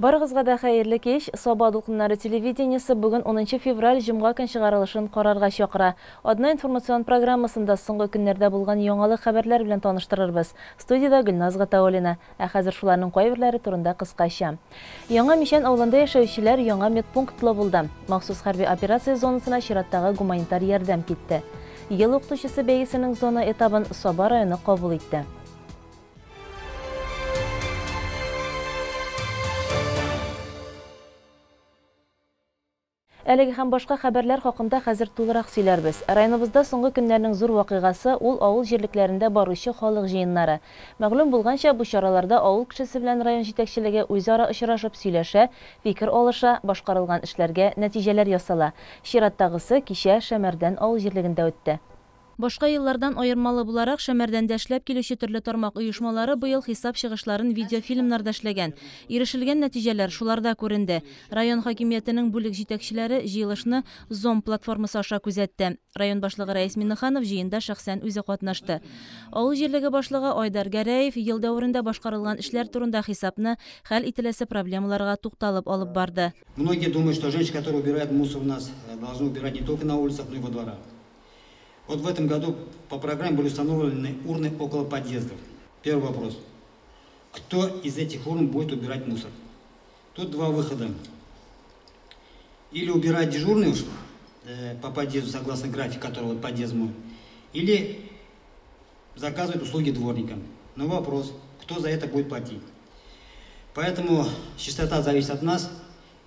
Барыгызга да хәерле кич. Саба дулкыннары телевидениесе бүген 10 февраль җомга көн чыгарылышын карарга чакыра. Адна информацион программасында соңгы көннәрдә булган яңалык хәбәрләр белән таныштырырбыз. Студиядә Гөлназ Гатауллина. Ә хәзер шуларның кайберләре турында кыскача. Яңа Мичән авылында яшәүчеләр яңа медпунктлы булды. Махсус хәрби операция зонасына чираттагы гуманитар ярдәм китте. Ел укытучысы бәйгесенең зона этабын Саба районы кабул итте. Әлеге һәм башка хәбәрләр хакында хәзер тулырак сөйләрбез. Районыбызда соңгы көннәрнең зур вакыйгасы ул авыл җирлекләрендә баручы халык җыеннары. Мәгълүм булганча, бу чараларда авыл кешесе белән район җитәкчелеге үзара очрашып сөйләшә, фикер алыша, башкарылган эшләргә нәтиҗәләр ясала. Чираттагысы кичә Шәмәрдән авыл җирлегендә үтте. Башка еллардан аермалы буларак, Шәмәрдәндә эшләп килүче төрле тармак оешмалары быел хисап чыгышларын видеофильмнарда эшләгән. Ирешелгән нәтиҗәләр шуларда күренде. Район хакимиятенең бүлек җитәкчеләре җыелышны Zoom платформасы аша күзәтте. Район башлыгы Рәис Миннеханов җыенда шәхсән үзе катнашты. Авыл җирлеге башлыгы Айдар Гәрәев ел дәверендә башкарылган эшләр турында хисапны хәл ителәсе проблемаларга тукталып алып барды. Многие думают, что женщины, которые убирают мусор у нас, должны убирать не только на улицах, но и во дворах. Вот в этом году по программе были установлены урны около подъездов. Первый вопрос. Кто из этих урн будет убирать мусор? Тут два выхода. Или убирать дежурный уж по подъезду, согласно графику, который вот подъезд мой, или заказывать услуги дворникам. Но вопрос, кто за это будет платить? Поэтому чистота зависит от нас,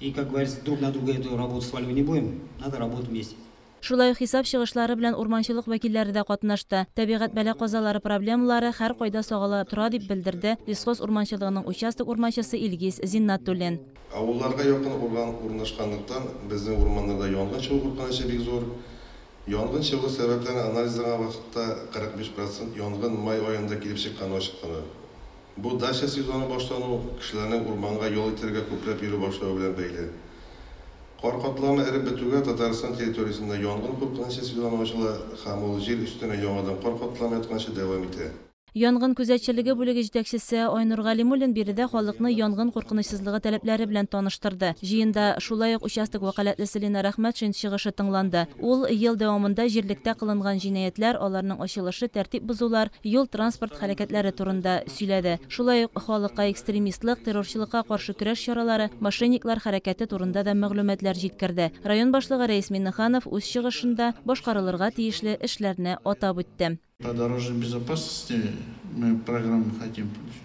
и, как говорится, друг на друга эту работу сваливать не будем, надо работать вместе. Шулай ук хисап чыгышлары белән урманчылык вәкилләре дә катнашты. Табигать бәла-казалары проблемалары һәр кайда сагала тора дип белдерде Лесхоз урманчылыгының участок урманчысы Илгиз Зиннатуллин. Авылларга якын урнашканлыктан безнең урманнарда янгын чыгу куркынычы бик зур. Янгын чыгу сәбәпләрен анализлаган вакытта 45% янгын май аенда килеп чыкканы ачыкланды. Бу дача сезоны башлану, кешеләрнең урманга ял итәргә күпләп йөрү башлавы белән бәйле. Кар катламы эреп бетүгә Татарстан территориясендә янгын куркынычы сезоны ачыла һәм ул җир өстенә яңадан кар катламы ятканчы дәвам итә. Янгын күзәтчелеге бүлеге җитәкчесе Айнур Галимуллин биредә халыкны янгын куркынычсызлыгы таләпләре белән таныштырды. Җыенда шулай ук участок вәкаләтлесе Лена Рәхмәтшин чыгышы тыңланды. Ул ел дәвамында җирлектә кылынган җинаятьләр, аларның ачылышы, тәртип бозулар, юл-транспорт хәрәкәтләре турында сөйләде. Шулай ук халыкка экстремистлык, террорчылыкка каршы көрәш чаралары, мошенниклар хәрәкәте турында да мәгълүматлар җиткерде. Район башлыгы Рәис Миннеханов үз чыгышында башкарылырга тиешле эшләрне атап үтте. По дорожной безопасности мы программу хотим получить.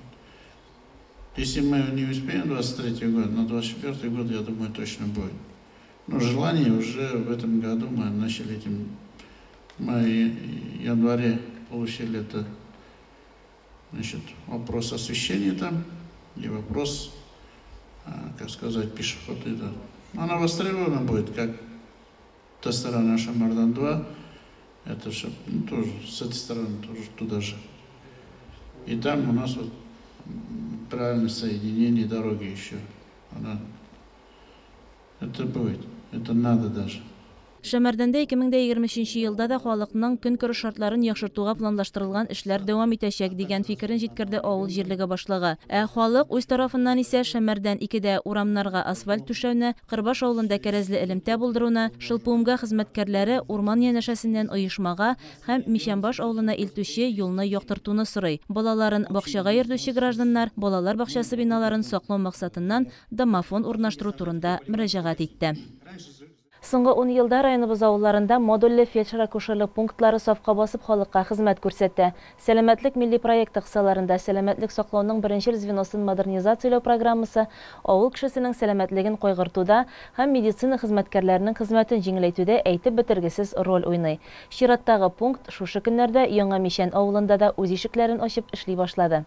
Если мы не успеем 23 год, на 24 год, я думаю, точно будет. Но желание уже в этом году мы начали этим. Мы в январе получили это, значит, вопрос освещения там и вопрос, как сказать, пешеходы. Да. Она востребована будет, как та сторона Шамардан-2. Это все, ну, тоже с этой стороны, тоже туда же. И там у нас вот правильное соединение дороги еще. Она, это будет, это надо даже. Шәмәрдәндә 2023 елда да халыкның көнкүреш шартларын яхшыртуга планлаштырылган эшләр дәвам итәчәк дигән фикерен җиткерде авыл җирлеге башлыгы. Ә халык үз тарафыннан исә Шәмәрдән 2дә урамнарга асфальт түшәүне, Кырбаш авылында кәрәзле элемтә булдыруны, Шылпуымга хезмәткәрләре урман янәшәсеннән оешмага һәм Мичәнбаш авылына илтүче юлны яктыртуны сорый. Балаларын бакчага йөртүче гражданнар балалар бакчасы биналарын саклау максатыннан домофон урнаштыру турында мөрәҗәгать итте. Соңгы 10 елда районыбыз авылларында модульле фельдшер-акушерлык пунктлары сафка басып халыкка хезмәт күрсәтә. Сәламәтлек милли проекты кысаларында сәламәтлек саклауның беренчел звеносын модернизацияләү программасы авыл кешесенең сәламәтлеген кайгыртуда һәм медицина хезмәткәрләренең хезмәтен җиңеләйтүдә әйтеп бетергесез роль уйный. Чираттагы пункт шушы көннәрдә Яңа Мичән авылында да үз ишекләрен ачып эшли башлады.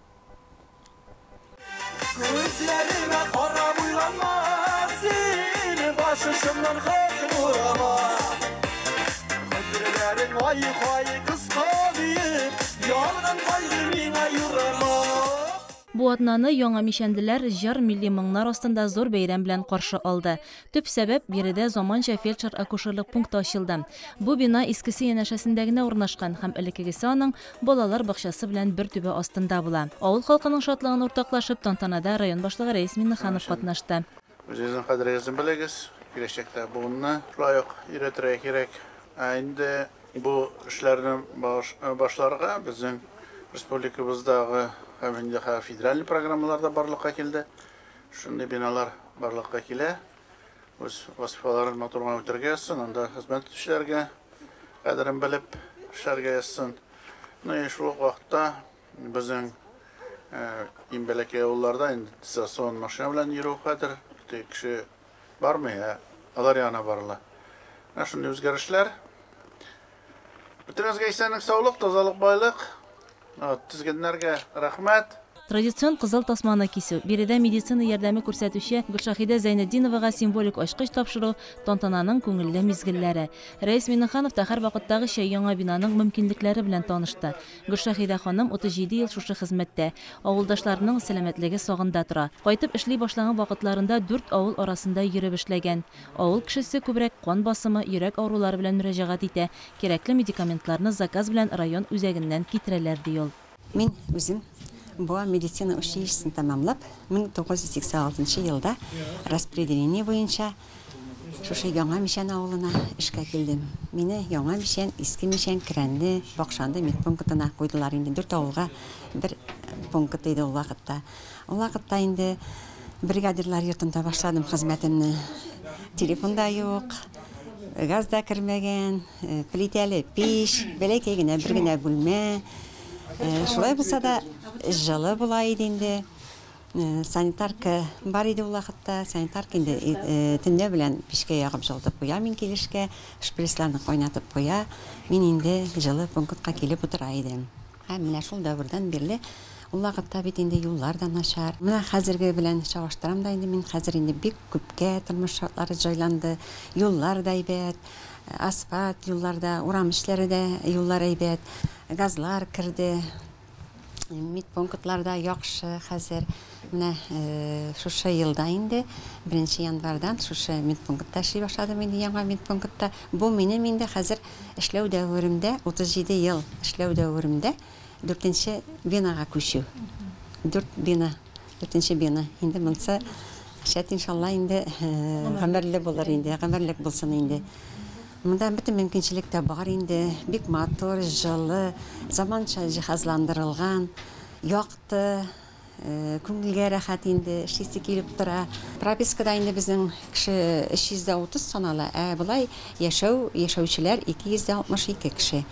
Бу атнаны яңа мичәнлеләр җыр, милли моңнар астында зур бәйрәм белән каршы алды. Төп сәбәп, биредә заманча фельдшер-акушерлык пункты ачылды. Бу бина искесе янәшәсендә генә урнашкан һәм элеккегесе аның балалар бакчасы белән бер түбә астында була. Авыл халкының шатлыгын уртаклашып, тантанада район башлыгы Рәис Миңнеханов катнашты. Үзегезнең кадерегезне белегез, киләчәктә буынны шулай ук өйрәтергә кирәк. Ә инде бу эшләрне башларга безнең республикабыздагы һәм инде федераль программалар да барлыкка килде. Шундый биналар барлыкка килә. Үз вазифаларын матур гына үтәргә язсын, анда хезмәт итүчеләргә кадерен белеп эшләргә язсын. Ну и шул ук вакытта безнең иң бәләкәй авылларда инде дистанцион машина белән йөрү хәзер кеше бармый, ә алар янына барыла. Менә шундый үзгәрешләр. Бөтенегезгә исәнлек, саулык, тазалык, байлык. Тизгеннәргә рәхмәт. Традицион кызыл тасманы кисү, биредә медицина ярдәме күрсәтүче Гөлшаһидә Зәйнетдиновага символик ачкыч тапшыру тантананың күңелле мизгелләре. Рәис Миңнеханов та һәрвакыттагыча яңа бинаның мөмкинлекләре белән танышты. Гөлшаһидә ханым 37 ел шушы хезмәттә. Авылдашларының сәламәтлеге сагында тора. Кайтып эшли башлаган вакытларында 4 авыл арасында йөреп эшләгән. Авыл кешесе күбрәк кан басымы, йөрәк авырулары белән мөрәҗәгать итә. Кирәкле медикаментларны заказ белән район үзәгеннән китерәләр, ди ул. Мин үзем Буа медицина училищесын тәмамлап, 1986 елда распределение буенча шушы Яңа Мичән авылына эшкә килдем. Мине Яңа Мичән, Иске Мичән, Керәнле, Бакшанды медпунктына куйдылар инде. 4 авылга бер пункт иде ул вакытта. Ул вакытта инде бригадирлар йортында башладым хезмәтемне. Телефон да юк, газ да кермәгән, плитәле пич, бәләкәй генә бер генә бүлмә. Шулай булса да җылы була иде инде. Санитарка бар иде ул вакытта. Санитарка инде төнлә белән пичкә ягып җылытып куя мин килешкә, шприцларны кайнатып куя. Мин инде җылы пунктка килеп утыра идем. Һәм менә шул дәвердән бирле ул вакытта бит инде юллар да начар. Менә хәзерге белән чагыштырам да инде мин хәзер инде бик күпкә тормыш шартлары җайланды. Юллар да әйбәт, асфальт юлларда, урам эшләре дә юллар әйбәт, газлар керде. Медпунктларда яхшы хәзер. Менә шушы елда инде 1 январьдан шушы медпунктта эшли башладым инде, яңа медпунктта. Бу минем инде хәзер эшләү дәверемдә, 37 ел эшләү дәверемдә 4нче бинага күчү. 4 бина, 4нче бина. Инде монсы шәт иншалла инде гомерле булыр инде, гомерлек булсын инде. Монда бөтен мөмкинчелек тә бар инде. Бик матур, җылы, заманча җиһазландырылган, якты, күңелгә рәхәт инде, эшлисе килеп тора. Пропискада инде безнең кеше 330 санала, ә болай яшәүчеләр 262 кеше.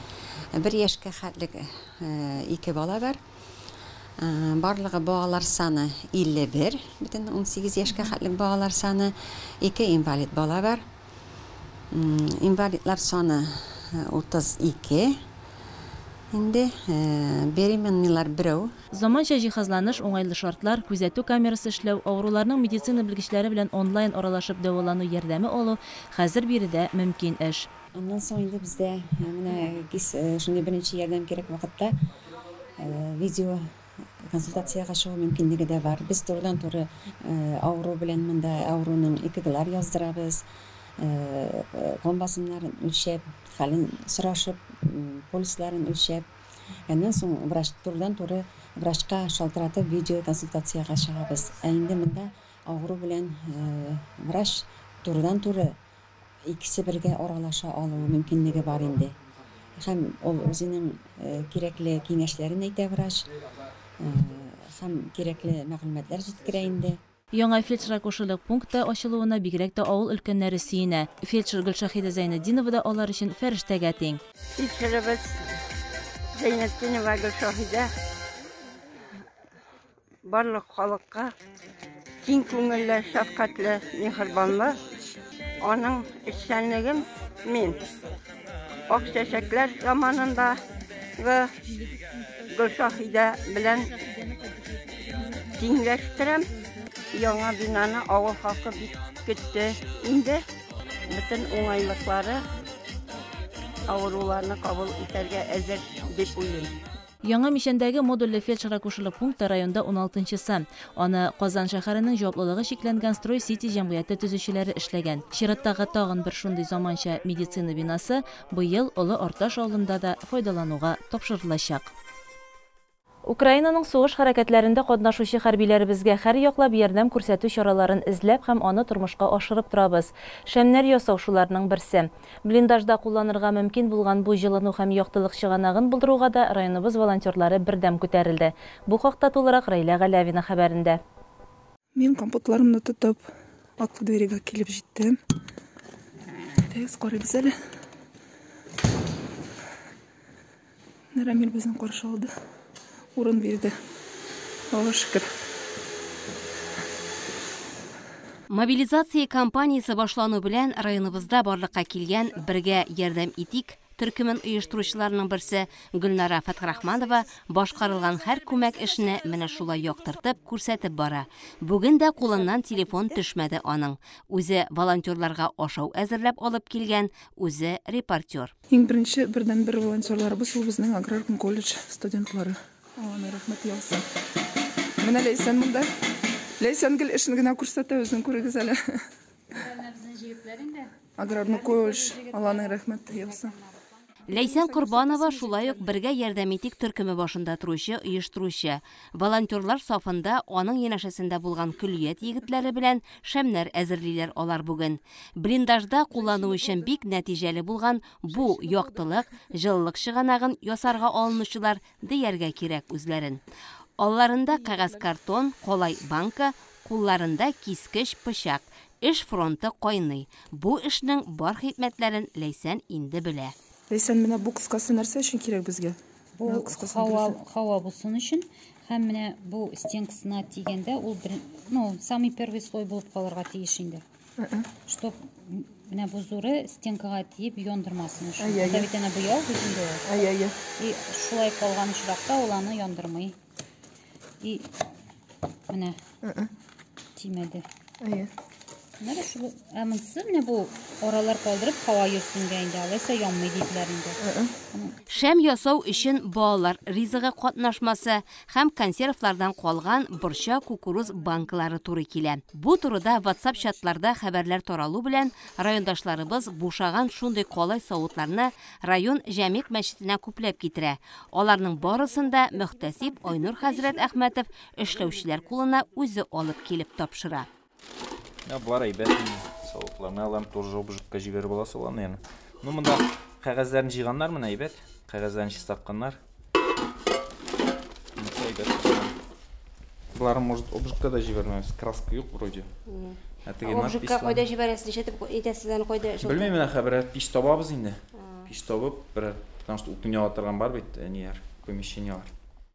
Бер яшькә хәтлек 2 бала бар. Барлыгы балалар саны 51, бөтен 18 яшькә хәтлек балалар саны, 2 инвалид бала бар. Инвалидлар саны 32. Инде беременныйлар берәү. Заманча җиһазланыш, уңайлы шартлар, күзәтү камерасы эшләү, авыруларның медицина белгечләре белән онлайн аралашып дәвалану ярдәме алу хәзер биредә мөмкин эш. Аннан соң инде бездә менә шундый беренче ярдәм кирәк вакытта видео консультацияга чыгу мөмкинлеге дә бар. Без турыдан-туры авыру белән монда авыруның ЭКГлар яздырабыз, кан басымнарын үлчәп, хәлен сорашып, пульсларын үлчәп. Аннан соң врач турыдан-туры врачка шалтыратып видео консультацияга чыгабыз. Ә инде монда авыру белән врач турыдан-туры икесе бергә аралаша алу мөмкинлеге бар инде. Һәм ул үзенең кирәкле киңәшләрен әйтә врач, һәм кирәкле мәгълүматлар җиткерә инде. Яңа фельдшер-акушерлык пункты ачылуына бигрәк тә авыл өлкәннәре сөенә. Фельдшер Гөлшаһидә Зәйнетдинова да алар өчен фәрештәгә тиң. Фельдшерыбыз Зәйнетдинова Гөлшаһидә барлык халыкка киң күңелле, шәфкатьле, миһербанлы. Аның эшчәнлеген мин Ак чәчәкләр заманындагы Гөлшаһидә белән тиңләштерәм. Яңа бинаны авыл халкы бик көтте. Инде бөтен уңайлыклары авыруларны кабул итәргә әзер дип уйлыйм. Яңа Мичәндәге модульле фельдшер-акушерлык пункты районда 16-нчысы. Аны Казан шәһәренең җаваплылыгы чикләнгән Строй-Сити җәмгыяте төзүчеләре эшләгән. Чираттагы тагын бер шундый заманча медицина бинасы быел Олы Арташ авылында да файдалануга тапшырылачак. Украинаның сугыш хәрәкәтләрендә катнашучы хәрбиләребезгә һәр яклап ярдәм күрсәтү чараларын эзләп һәм аны тормышка ашырып торабыз. Шәмнәр ясау шуларның берсе. Блиндажда кулланырга мөмкин булган бу җылыну һәм яктылык чыганагын булдыруга да районыбыз волонтерлары бердәм күтәрелде. Бу хакта тулырак Рәйлә Галәвина хәбәрендә. Мин компотларымны тотып, атлы дверигә килеп җиттем. Әйдәгез, карыйбыз әле. Рамил безне каршы алды. Урын бирде. Аллаһ шөкер. Мобилизация кампаниясе башлану белән районыбызда барлыкка килгән Бергә ярдәм итик төркемен оештыручыларның берсе Гөлнара Фәтхрахманова башкарылган һәр күмәк эшне менә шулай яктыртып, күрсәтеп бара. Бүген дә кулыннан телефон төшмәде аның. Үзе волонтерларга ашау әзерләп алып килгән, үзе репортер. Иң беренче бердәнбер волонтерларыбыз ул безнең аграр колледж студентлары. Аллаһ рәхмәт яусын. Менә Ләйсән монда. Ләйсән гел эшен генә күрсәтә, үзен күрегез әле. Аграрный колледж, Аллаһның рәхмәте яусын. Ләйсән Корбанова шулай ук Бергә ярдәм итик төркеме башында торучы оештыручы. Волонтерлар сафында аның янәшәсендә булган көллият егетләре белән шәмнәр әзерлиләр алар бүген. Блиндажда куллану өчен бик нәтиҗәле булган бу яктылык, җылылык чыганагын ясарга алынучылар дияргә кирәк үзләрен. Алларында кәгазь картон, калай банка, кулларында кискеч пычак. Эш фронты кайный. Бу эшнең бар хикмәтләрен Ләйсән инде белә. Ләйсән, менә бу кыскасы нәрсә өчен кирәк безгә? Бу һава булсын өчен, һәм менә бу стенкасына тигәндә ул бер, ну, самый первый слой булып калырга тиеш инде. Чтоб менә бу зуры стенкага тиеп яндырмасын өчен. Анда бит әнә буяу бит инде ул. И шулай калган очракта ул аны яндырмый. И менә тимәде. Менә шул, ә монысы менә бу аралар калдырып һава йөрсенгә инде, алайса янмый диделәр инде. Шәм ясау өчен балалар ризыгы катнашмасы һәм консервлардан калган борча, кукуруз банкалары туры килә. Бу турыда WhatsApp чатларда хәбәрләр таралу белән райондашларыбыз бушаган шундый калай савытларны район Җәмигъ мәчетенә күпләп китерә. Аларның барысын да мөхтәсиб Айнур хәзрәт Әхмәтов эшләүчеләр кулына үзе алып килеп тапшыра. Я болар әйбәт инде. Савытларны алам, тоже обжигка җибәреп аласы була, наверное. Ну, монда кәгазьләрен җыйганнар, менә әйбәт. Кәгазьләрен чистартканнар. Монысы әйбәт. Боларын, может, обжигка да җибәрмәбез. Краска юк вроде. Ә теге Обжигка надписьлар. кайда җибәрәсез? Нишләтеп әйтәсез аны кайда? Белмим, менә хәбәр, пич табабыз инде. Пич табып, бер, потому что утын яга торган бар бит, ниләр, помещениелар.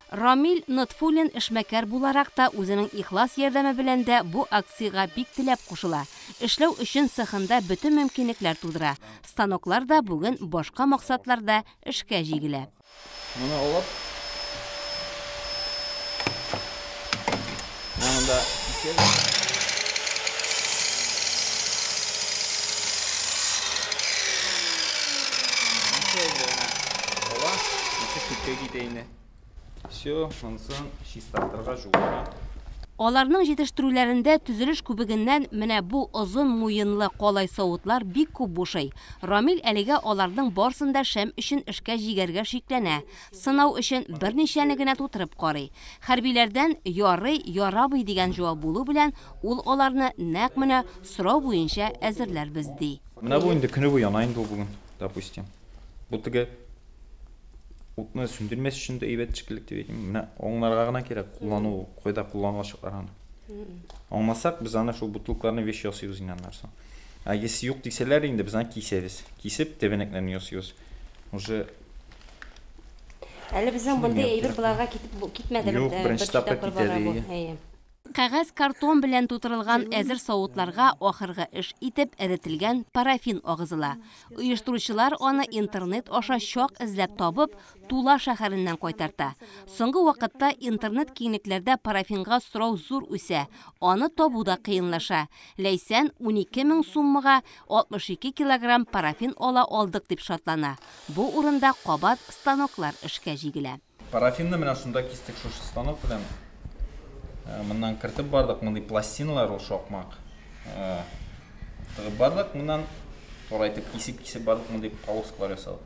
Рамил Нотфуллин эшмәкәр буларак та үзенең ихлас ярдәме белән дә бу акциягә бик теләп кушыла. Эшләү өчен цехында бөтен мөмкинлекләр тудыра. Станоклар да бүген башка максатларда эшкә җигелә. Моны алып, монда кисәбез. Ала, чүпкә китә инде. Все, монысын чистартырга, жуарга. Аларның җитештерүләрендә төзелеш күбегеннән менә бу озын муенлы калай савытлар бик күп бушый. Рамил әлегә аларның барсын да шәм өчен эшкә җигәргә шикләнә. Сынау өчен берничәне генә тутырып карый. Хәрбиләрдән ярый, ярамый дигән җавап булу белән ул аларны нәкъ менә сорау буенча әзерләрбез ди. Менә бу инде көне буе яна инде ул бүген, допустим. Бу теге утны сүндермәс өчен дә әйбәт шикелле дип әйтим. Менә аңларга гына кирәк, куллану, кайда кулланылачаклар аны. Аңласак, без аны шул бутылкаларны вещь ясыйбыз инде аннан соң. Ә если юк дисәләр инде без аны кисәбез. Кисеп тәбәнәкләрне ясыйбыз. Уже Әле безнең мондый әйбер боларга китеп китмәде. Юк, беренче тапкыр китә ди. Әйе. Кәгазь картон белән тутырылган әзер савытларга ахыргы эш итеп эретелгән парафин агызыла. Оештыручылар аны интернет аша чак эзләп табып, Тула шәһәреннән кайтарта. Соңгы вакытта интернет киңлекләрдә парафинга сорау зур үсә, аны табу да кыенлаша. Ләйсән 12 мең суммага 62 килограмм парафин ала алдык дип шатлана. Бу урында кабат станоклар эшкә җигелә. Парафинны менә шунда кистек шушы станок белән. Моннан кертеп бардык, мондый пластиналар ул шакмак. Тыгып бардык, моннан турайтып кисеп-кисеп бардык, мондый полоскалар ясадык.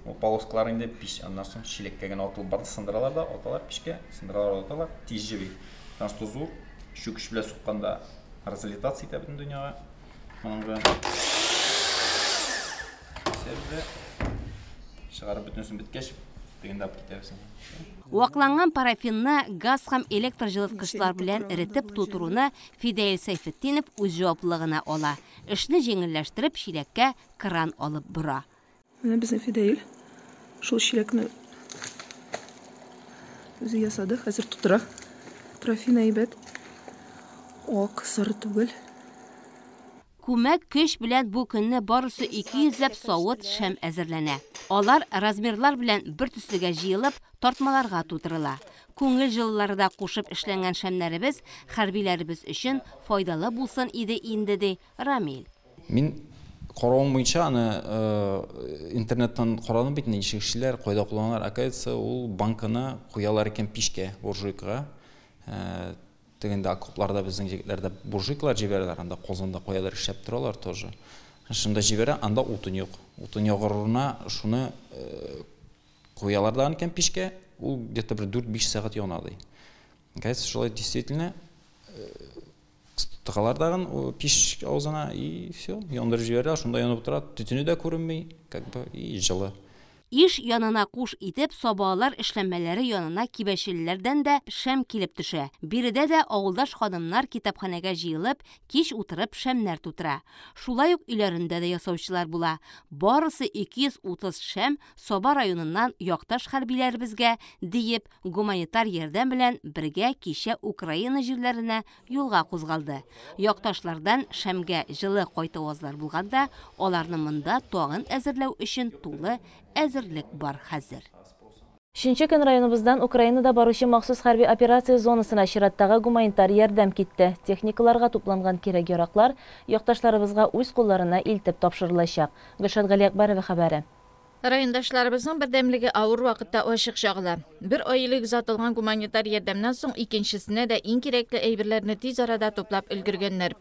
Ул полоскалар инде пич, аннан соң чиләккә генә атылып барды, сындыралар да, аталар пичкә, сындыралар, аталар, тиз җеби. Потому что зур, чүкеч белән сукканда разлетаться итә бөтен дөньяга. Моның белән кисәбез дә, чыгарып бөтенесен беткәч, тегендә алып китәбез. Вакланган парафинны газ һәм электр җылыткычлар белән эретеп тутыруны Фидәил Сәйфетдинов үз җаваплылыгына ала. Эшне җиңелләштереп, чиләккә кран алып бора. Менә безнең Фидәил шул чиләкне үзе ясады, хәзер тутыра. Парафин әйбәт. Ак, сары түгел. Күмәк көч белән бу көнне барысы 200 ләп савыт шәм әзерләнә. Алар размерлар белән бер төслегә җыелып, тартмаларга тутырыла. Күңел җылылары да кушып эшләнгән шәмнәребез хәрбиләребез өчен файдалы булсын иде инде, ди Рамил. Мин каравым буенча аны интернеттан карадым бит, ничек эшлиләр, кайда кулланалар. Оказывается, ул банканы куялар икән пичкә, буржуйкага. Тегендә окопларда безнең егетләр дә буржуйкалар җибәрәләр, анда казанда каядыр эшләп торалар тоже. Шунда җибәрә, анда утын юк. Утын ягар урынына шуны куялар да икән пичкә, ул где-то бер 4-5 сәгать яна ди. Оказывается, шулай действительно тыгалар дагын пич авызына и все, яндырып җибәрәләр, шунда янып тора, төтене дә күренми, как бы и җылы. Иш янына куш итеп, сабалар эшләнмәләре янына кибәчеләрдән дә шәм килеп төшә. Биредә дә авылдаш ханымнар китапханәгә җыелып, кич утырып шәмнәр тутыра. Шулай ук өйләрендә дә ясаучылар була. Барысы 230 шәм Саба районыннан якташ хәрбиләребезгә диеп гуманитар ярдәм белән бергә кичә Украина җирләренә юлга кузгалды. Якташлардан шәмгә җылы кайтавазлар булганда, аларны монда тагын әзерләү өчен тулы әзерлек бар хәзер. Өченче көн районыбыздан Украинада баручы махсус хәрби операция зонасына чираттагы гуманитар ярдәм китте. Техникаларга тупланган кирәк-яраклар якташларыбызга үз кулларына илтеп тапшырылачак. Гөлшат Галиәкбәрова хәбәре. Райондашларыбызның бердәмлеге авыр вакытта ачык чагыла. Бер ай элек озатылган гуманитар ярдәмнән соң икенчесенә дә иң кирәкле әйберләрне тиз арада туплап өлгергәннәр.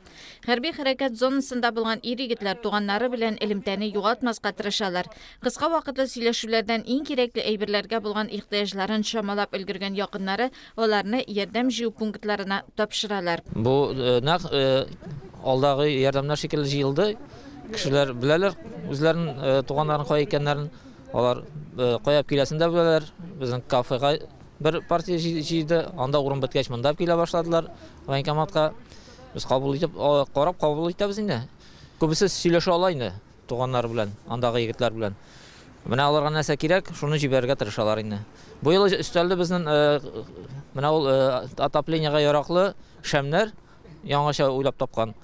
Хәрби хәрәкәт зонасында булган ир-егетләр туганнары белән элемтәне югалтмаска тырышалар. Кыска вакытлы сөйләшүләрдән иң кирәкле әйберләргә булган ихтыяҗларын чамалап өлгергән якыннары аларны ярдәм җыю пунктларына тапшыралар. Бу нәкъ алдагы ярдәмнәр шикелле җыелды. Кешеләр беләләр үзләрен, туганнарын кая икәннәрен, алар кая киләсен дә беләләр. Безнең кафега бер партия җыйды, анда урын беткәч монда килә башладылар военкоматка. Без кабул итеп, карап кабул итәбез инде. Күбесе сөйләшә ала инде туганнары белән, андагы егетләр белән. Менә аларга нәрсә кирәк, шуны җибәрергә тырышалар инде. Бу юлы өстәлде безнең менә ул отоплениега яраклы шәмнәр, яңача уйлап тапкан,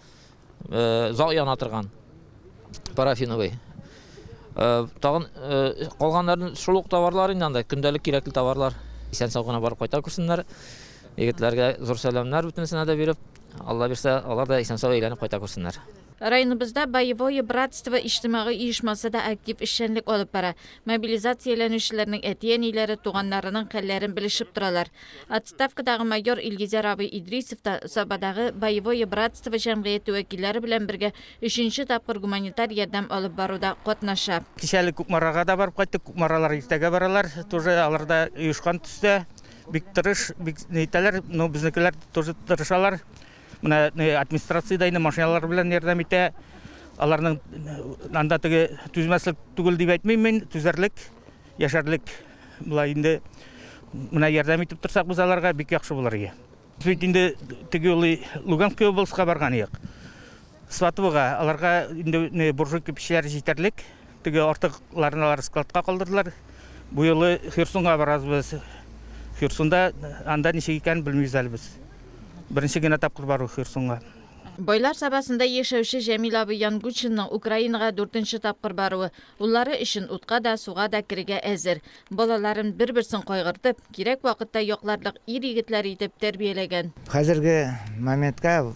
озак яна торган парафиновый. Тагын калганнарын шул ук товарлар инде анда, көндәлек кирәкле товарлар. Исән-сау гына барып кайта күрсеннәр. Егетләргә зур сәламнәр бөтенесенә дә биреп, Алла бирсә, алар да исән-сау әйләнеп кайта күрсеннәр. Районыбызда Боевое братство иҗтимагый оешмасы да актив эшчәнлек алып бара. Мобилизацияләнүчеләрнең әти-әниләре туганнарының хәлләрен белешеп торалар. Отставкадагы майор Илгизәр абый Идрисов та Сабадагы Боевое братство җәмгыяте вәкилләре белән бергә өченче тапкыр гуманитар ярдәм алып баруда катнаша. Кичә әле Кукмарага да барып кайттык, Кукмаралар иртәгә баралар, тоже алар да оешкан төстә, бик тырыш, бик нитәләр, но безнекеләр тоже тырышалар. Менә администрация да инде машиналар белән ярдәм итә. Аларның анда теге түзмәслек түгел дип әйтмим мин, түзәрлек, яшәрлек. Болай инде менә ярдәм итеп торсак без аларга бик яхшы булыр иде. Без бит инде теге юлы Луганский областька барган идек. Сватовога аларга инде буржуйка пичләре җитәрлек. Теге артыкларын алар складка калдырдылар. Бу юлы Херсонга барабыз. Херсонда анда ничек икәнен белмибез әле без. Беренче генә тапкыр бару Херсонга. Байлар Сабасында яшәүче Җәмил абый Янгучинның Украинага 4нче тапкыр баруы. Уллары өчен утка да, суга да керергә әзер. Балаларын бер-берсен кайгыртып, кирәк вакытта якларлык ир-егетләр итеп тәрбияләгән. Хәзерге моментка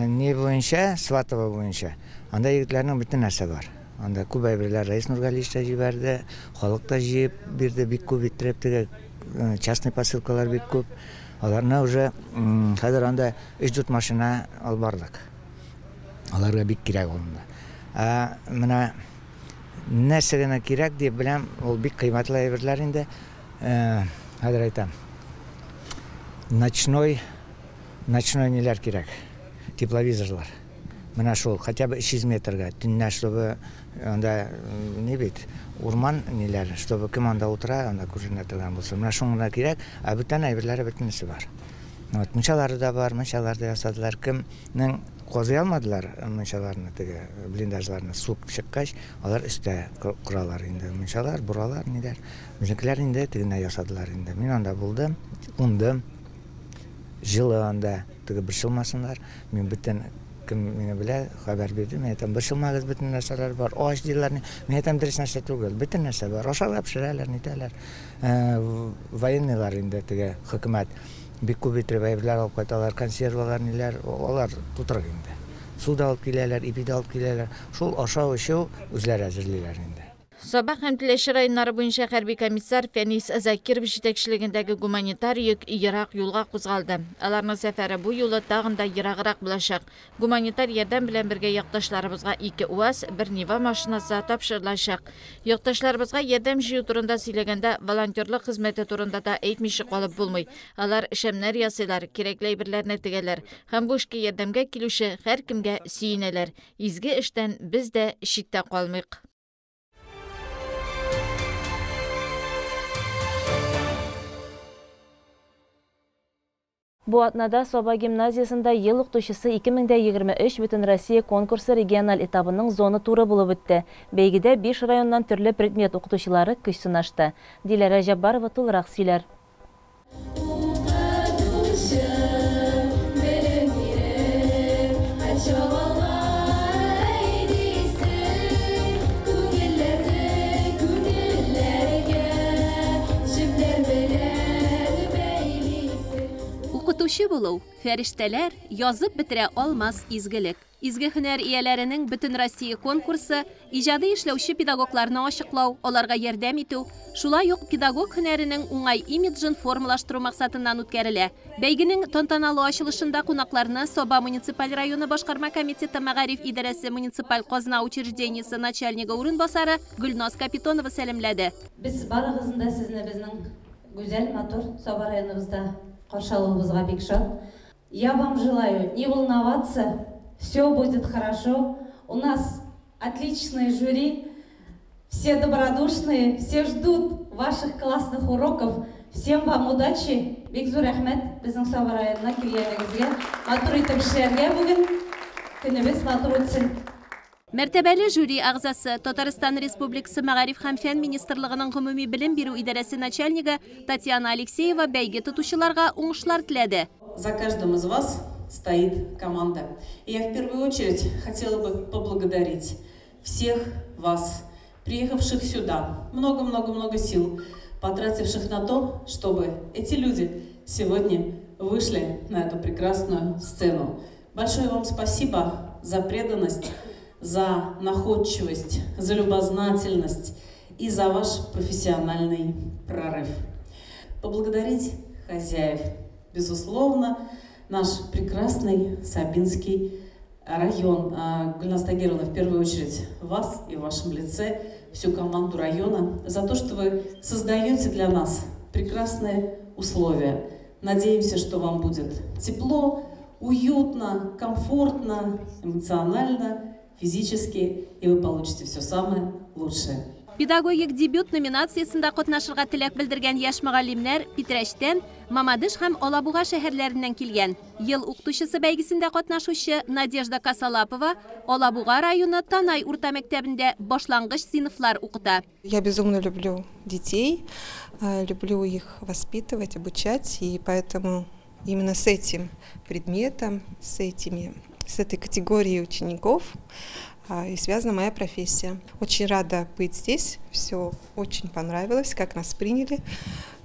не буенча, Сватово буенча, анда егетләрнең бөтен нәрсә бар. Анда күп әйберләр Рәис Нургалиевич та җибәрде, халык та җыеп бирде, бик күп иттереп теге Частный посылкалар бик күп. Аларны уже хәзер анда 3-4 машина алып бардык. Аларга бик кирәк ул. Ә менә нәрсә генә кирәк дип беләм, ул бик кыйммәтле әйберләр инде. Хәзер әйтәм. Ночной ниләр кирәк? Тепловизорлар. Менә шул, хотя бы 300 метрга, төнлә, чтобы анда ни бит, урман ниләр, чтобы кем анда утыра, анда күренә торган булсын. Менә шуңа кирәк, ә бүтән әйберләре бөтенесе бар. Вот, мунчалары да бар, мунчалар да ясадылар. Кемнең казый алмадылар мунчаларны, теге блиндажларны, су чыккач, алар өстә коралар инде. Мунчалар, буралар, ниләр. Безнекеләр инде тегенә ясадылар инде. Мин анда булдым, ундым. Җылы анда, теге борчылмасыннар. Мин бүтән кем мине белә, хәбәр бирде. Мин әйтәм, борчылмагыз, бөтен нәрсәләр бар. Ач диләр. Мин әйтәм, дөрес нәрсә түгел. Бөтен нәрсә бар. Ашарга пешерәләр, нитәләр. Военныйлар инде теге хөкүмәт бик күп итеп әйберләр алып кайталар, консервалар, ниләр, алар тутырык инде. Су да алып киләләр, ипи дә алып киләләр. Шул ашау эчү үзләре әзерлиләр инде. Саба һәм Теләче районнары буенча хәрби комиссар Фәнис Закиров җитәкчелегендәге гуманитар йөк ерак юлга кузгалды. Аларның сәфәре бу юлы тагын да ераграк булачак. Гуманитар ярдәм белән бергә якташларыбызга 2 УАЗ, 1 Нива машинасы тапшырылачак. Якташларыбызга ярдәм җыю турында сөйләгәндә волонтерлык хезмәте турында да әйтмичә калып булмый. Алар шәмнәр ясыйлар, кирәкле әйберләрне тегәләр һәм бу эшкә ярдәмгә килүче һәркемгә сөенәләр. Изге эштән без дә читтә калмыйк. Бу атнада Саба гимназиясендә ел укытучысы 2023 Бөтенроссия конкурсы региональ этабының зона туры булып үтте. Бәйгедә 5 районнан төрле предмет укытучылары көч сынашты. Диләрә Җаббарова тулырак сөйләр. Укытучы булу, фәрештәләр язып бетерә алмас изгелек. Изге һөнәр ияләренең Бөтенроссия конкурсы иҗади эшләүче педагогларны ачыклау, аларга ярдәм итү, шулай ук педагог һөнәренең уңай имиджын формалаштыру максатыннан үткәрелә. Бәйгенең тантаналы ачылышында кунакларны Саба муниципаль районы башкарма комитеты мәгариф идарәсе муниципаль казна учреждениесе начальнигы урынбасары Гөлназ Капитонова сәламләде. Без барыгызны да сезне безнең гүзәл, матур Саба районыбызда каршы алуыбызга бик шат. Я вам желаю не волноваться, все будет хорошо. У нас отличное жюри, все добродушные, все ждут ваших классных уроков. Всем вам удачи. Бик зур рәхмәт безнең Саба районына килгәнегезгә. Матур итеп эшләргә бүген. Көнебез матур үтсен. Мәртәбәле жюри әгъзасы Татарстан Республикасы Мәгариф һәм фән министрлыгының гомуми белем бирү идарәсе начальнигы Татьяна Алексеева бәйге тотучыларга уңышлар теләде. За каждым из вас стоит команда. И я в первую очередь хотела бы поблагодарить всех вас, приехавших сюда, много-много-много сил, потративших на то, чтобы эти люди сегодня вышли на эту прекрасную сцену. Большое вам спасибо за преданность, за находчивость, за любознательность и за ваш профессиональный прорыв. Поблагодарить хозяев, безусловно, наш прекрасный Сабинский район. Гульназ Тагировна, в первую очередь вас и в вашем лице, всю команду района, за то, что вы создаете для нас прекрасные условия. Надеемся, что вам будет тепло, уютно, комфортно, эмоционально, физически, и вы получите все самое лучшее. Педагогик дебют номинациясендә катнашырга теләк белдергән яшь мөгаллимнәр Питрәчтән, Мамадыш һәм Алабуга шәһәрләреннән килгән. Ел укытучысы бәйгесендә катнашучы Надежда Косолапова Алабуга районы Танай урта мәктәбендә башлангыч сыйныфлар укыта. Я безумно люблю детей, люблю их воспитывать, обучать, и поэтому именно с этим предметом, с этой категорией учеников и связана моя профессия. Очень рада быть здесь, все очень понравилось, как нас приняли,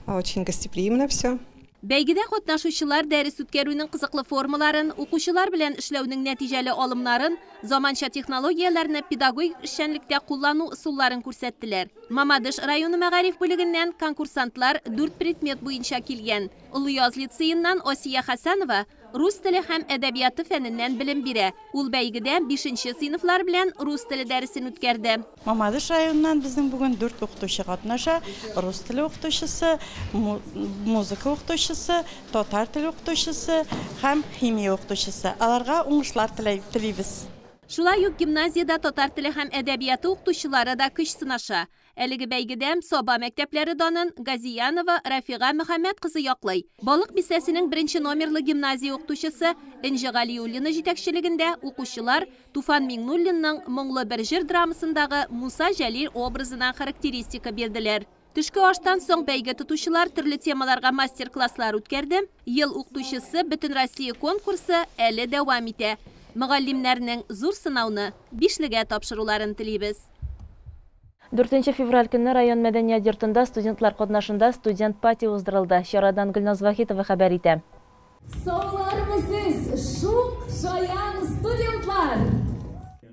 очень гостеприимно все. Бәйгедә катнашучылар дәрес үткәрүнең кызыклы формаларын, укучылар белән эшләүнең нәтиҗәле алымнарын, заманча технологияләрне педагогик эшчәнлектә куллану ысулларын күрсәттеләр. Мамадыш районы мәгариф бүлегеннән конкурсантлар 4 предмет буенча килгән. Олыяз лицееннан Асия Хәсәнова рус теле һәм әдәбияты фәненнән белем бирә. Ул бәйгедә 5нче сыйныфлар белән рус теле дәресен үткәрде. Мамадыш районыннан безнең бүген 4 укытучы катнаша. Рус теле укытучысы, музыка укытучысы, татар теле укытучысы һәм химия укытучысы. Аларга уңышлар телибез. Шулай ук гимназиядә татар теле һәм әдәбияты укытучылары да көч сынаша. Әлеге бәйгедә Саба мәктәпләре данын Газиянова Рафига Мөхәммәт кызы яклый. Балык бистәсенең 1 номерлы гимназия укытучысы Энҗе Галиуллина җитәкчелегендә укучылар Туфан Миңнуллинның Моңлы бер җыр драмасындагы Муса Җәлил образына характеристика бирделәр. Төшке аштан соң бәйге тотучылар төрле темаларга мастер-класслар үткәрде. Ел укытучысы Бөтенроссия конкурсы әле дәвам итә. Мөгаллимнәрнең зур сынауны 5легә тапшыруларын телибез. 4 февраль көнне район мәдәният йортында студентлар катнашында студент пати уздырылды. Чарадан Гөлназ Вахитова хәбәр итә. Саулармы сез, шук, шаян студентлар!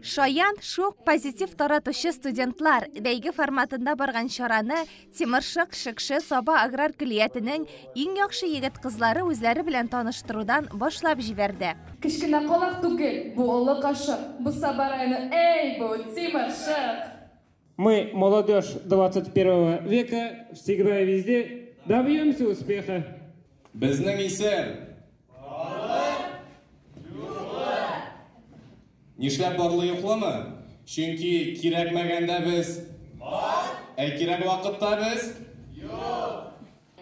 Шаян, шук, позитив таратучы студентлар. Бәйге форматында барган чараны Тимершык, Шекше, Саба аграр көллиятенең иң яхшы егет кызлары үзләре белән таныштырудан башлап җибәрде. Кечкенә калак түгел, бу олы кашык, бу Саба районы, эй, бу Тимершык! Мы, молодежь 21 века, всегда и везде добьемся успеха. Безнең исем Нишләп барлы юклымы? Чөнки кирәкмәгәндә без бар, ә кирәк вакытта без юк.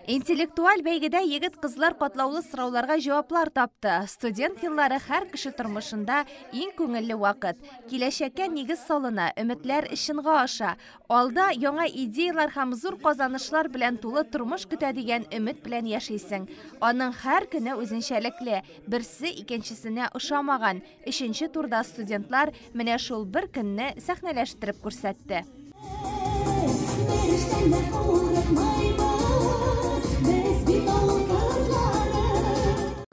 Интеллектуаль бәйгедә егет-кызлар катлаулы сорауларга җаваплар тапты. Студент еллары һәр кеше тормышында иң күңелле вакыт. Киләчәккә нигез салына, өметләр чынга аша. Алда яңа идеялар һәм зур казанышлар белән тулы тормыш көтә дигән өмет белән яшисең. Аның һәр көне үзенчәлекле, берсе икенчесенә ошамаган. 3нче турда студентлар менә шул бер көнне сәхнәләштереп күрсәтте.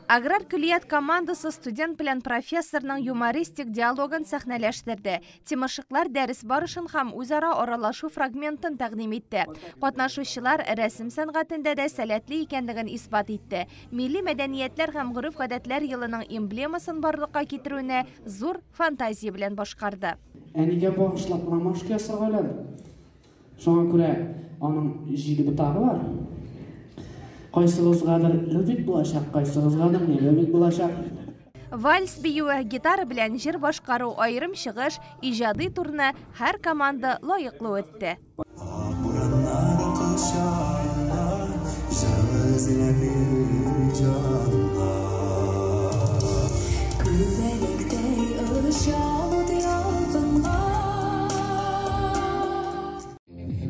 Аграр көллият командасы студент белән профессорның юмористик диалогын сәхнәләштерде. Тимершыклар дәрес барышын һәм үзара аралашу фрагментын тәкъдим итте. Катнашучылар рәсем сәнгатендә дә сәләтле икәнлеген исбат итте. Милли мәдәниятләр һәм гореф-гадәтләр елының эмблемасын барлыкка китерүне зур фантазия белән башкарды. Әнигә багышлап ромашка ясарга уйладым. Шуңа күрә аның 7 ботагы бар. Кайсыгызгадыр любит булачак, кайсыгызгадыр не любит булачак. Вальс биюе, гитара белән җыр башкару, аерым чыгыш, иҗади турны һәр команда лаеклы үтте.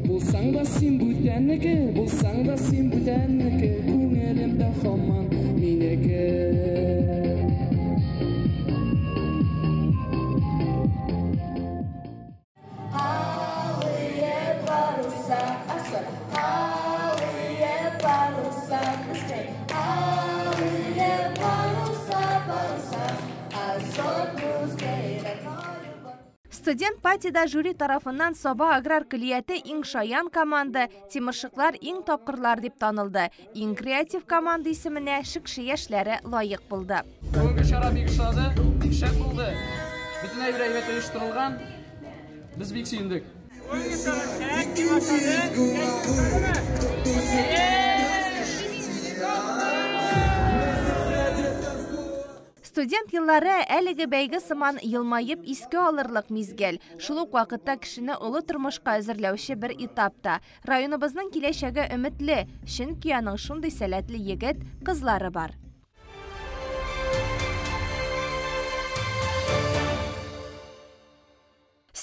Булсаң да син бүтәннеке, булсаң да син бүтәннеке, күңелемдә һаман минеке. Алые паруса, алые паруса, алые паруса, паруса, Студент патида жюри тарафыннан Саба аграр көллияте иң шаян команда, Тимершыклар иң тапкырлар дип танылды. Иң креатив команда исеменә Шекше яшьләре лаек булды. Бүгенге чара бик ошады, бик шәп булды. Бөтен әйбер әйбәт оештырылган. Без бик сөендек. Студент еллары әлеге бәйге сыман елмаеп искә алырлык мизгел. Шул ук вакытта кешене олы тормышка әзерләүче бер этапта. Районыбызның киләчәге өметле, чөнки аның шундый сәләтле егет кызлары бар.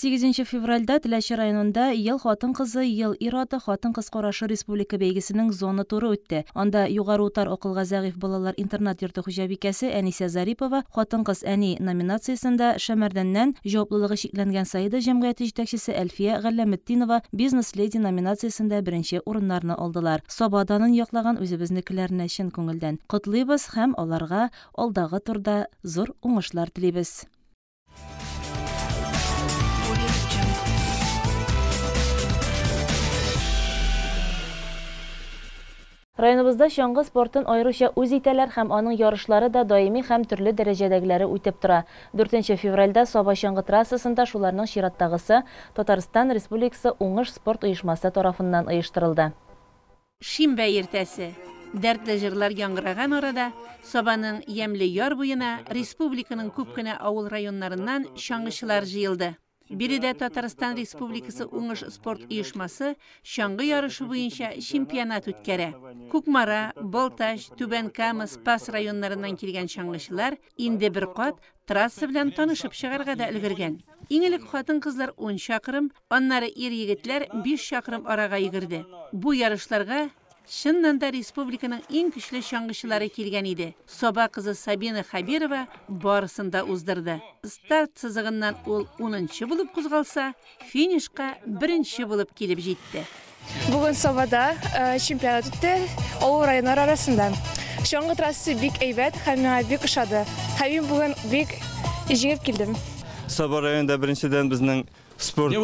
8 февральдә Теләче районында Ел хатын-кызы, ел ир-аты, хатын-кыз карашы республика бәйгесенең зона туры үтте. Анда Югары Утар акылга зәгыйфь балалар интернат-йорты хуҗабикәсе Әнисә Зарипова Хатын-кыз әни номинациясендә, Шәмәрдәннән җаваплылыгы чикләнгән Саида җәмгыяте җитәкчесе Әлфия Галләметдинова Бизнес-леди номинациясендә беренче урыннарны алдылар. Саба данын яклаган үзебезнекеләрне чын күңелдән котлыйбыз һәм аларга алдагы турда зур уңышлар телибез. Районыбызда чаңгы спортын аеруча үз итәләр һәм аның ярышлары да даими һәм төрле дәрәҗәдәгеләре үтеп тора. 4 февральдә Саба чаңгы трассасында шуларның чираттагысы Татарстан Республикасы Уңыш спорт оешмасы тарафыннан оештырылды. Шимбә иртәсе. Дәртле җырлар яңгыраган арада Сабаның ямьле яр буена республиканың күп кенә авыл районнарыннан чаңгычылар җыелды. Биредә Татарстан Республикасы Уңыш спорт оешмасы чаңгы ярышы буенча чемпионат үткәрә. Кукмара, Балтач, Түбән Кама, Спас районнарыннан килгән чаңгычылар инде бер кат трасса белән танышып чыгарга да өлгергән. Иң элек хатын-кызлар 10 чакрым, аннары ир-егетләр 5 чакрым арага йөгерде. Бу ярышларга чыннан да республиканың иң көчле чаңгычылары килгән иде. Саба кызы Сабина Хабирова барысын да уздырды. Старт сызыгыннан ул 10нчы булып кузгалса, финишка беренче булып килеп җитте. Бүген Сабада чемпионат үтте, авыл районнары арасында. Чаңгы трассасы бик әйбәт һәм миңа бик ошады. Һәм мин бүген бик җиңеп килдем. Саба районында беренчедән безнең спорт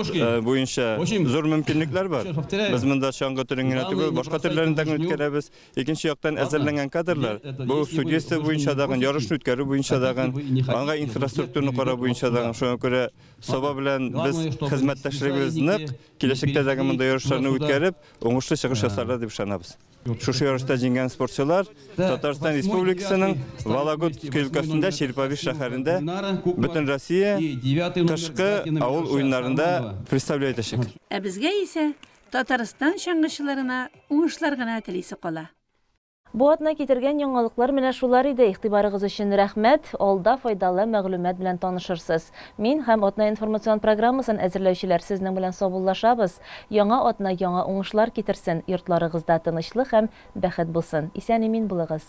буенча зур мөмкинлекләр бар. Без монда чаңгы төрен генә түгел, башка төрләрен дә үткәрәбез. Икенче яктан әзерләнгән кадрлар, бу судейство буенча дагын, ярышны үткәрү буенча дагын, аңа инфраструктураны карау буенча дагын. Шуңа күрә Саба белән без хезмәттәшлегебез нык, киләчәктә дә монда ярышларны үткәреп, уңышлы чыгыш ясарлар дип ышанабыз. Шушы ярышта җиңгән спортчылар Татарстан Республикасының Вологодск өлкәсендә Череповец шәһәрендә бөтен Россия кышкы авыл уеннарында представлять итәчәк. Ә безгә исә Татарстан чаңгычыларына уңышлар гына телисе кала. Бу атна китергән яңалыклар менә шулар иде. Игътибарыгыз өчен рәхмәт. Алда файдалы мәгълүмат белән танышырсыз. Мин һәм атна информацион программасын әзерләүчеләр сезнең белән саубуллашабыз. Яңа атна яңа уңышлар китерсен. Йортларыгызда тынычлык һәм бәхет булсын. Исән-имин булыгыз.